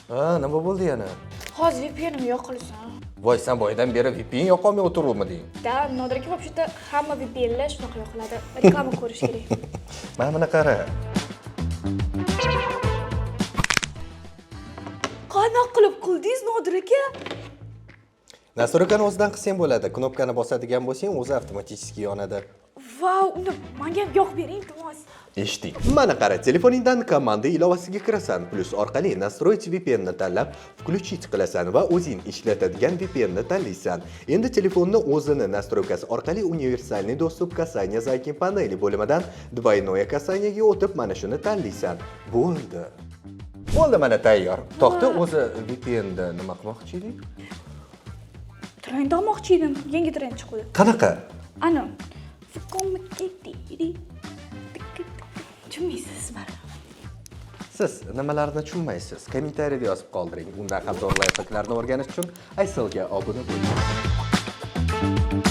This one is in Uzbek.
Ha, nima bo'ldi yana? Hozir VPNim yoqilsin. Voy, sen boyadan beri VPN yoqolmay o'tiruvmiding? Да, Nodir aka, вообще-то hamma VPNlar shunaqa yoqiladi. Reklama ko'rish kerak. Mana buni qara. Qanaqa qilib qildingiz, Nodir aka? Настройка ni o'zidan qilsang bo'ladi. Knopkani bosadigan bo'lsang, o'zi avtomatik yonadi. Vau, unda menga ham yoqib bering, iltimos. Eshiting. Mana qara, telefoningdan komanda ilovasiga kirasan, plyus orqali настроить VPN ni tanlab, включить qilasan va o'zing ishlatadigan VPN ni tanlaysan. Endi telefonni o'zini настройка si orqali универсальный доступ касания задней панели bo'limidan двойное касание ga o'tib, mana shuni tanlaysan. Bo'ldi. Bo'ldi, mana tayyor. To'xta, o'zi VPN da nima qilmoqchi eding? Trend olmoqchi edim. Yangi trend chiqdi. Qanaqa? Ana. Tushunmaysiz baribir. Siz nimalarni tushunmaysiz? Kommentariyada yozib qoldiring. Undan ham zo'r лайфхак larni o'rganish uchun Ayselga obuna bo'ling.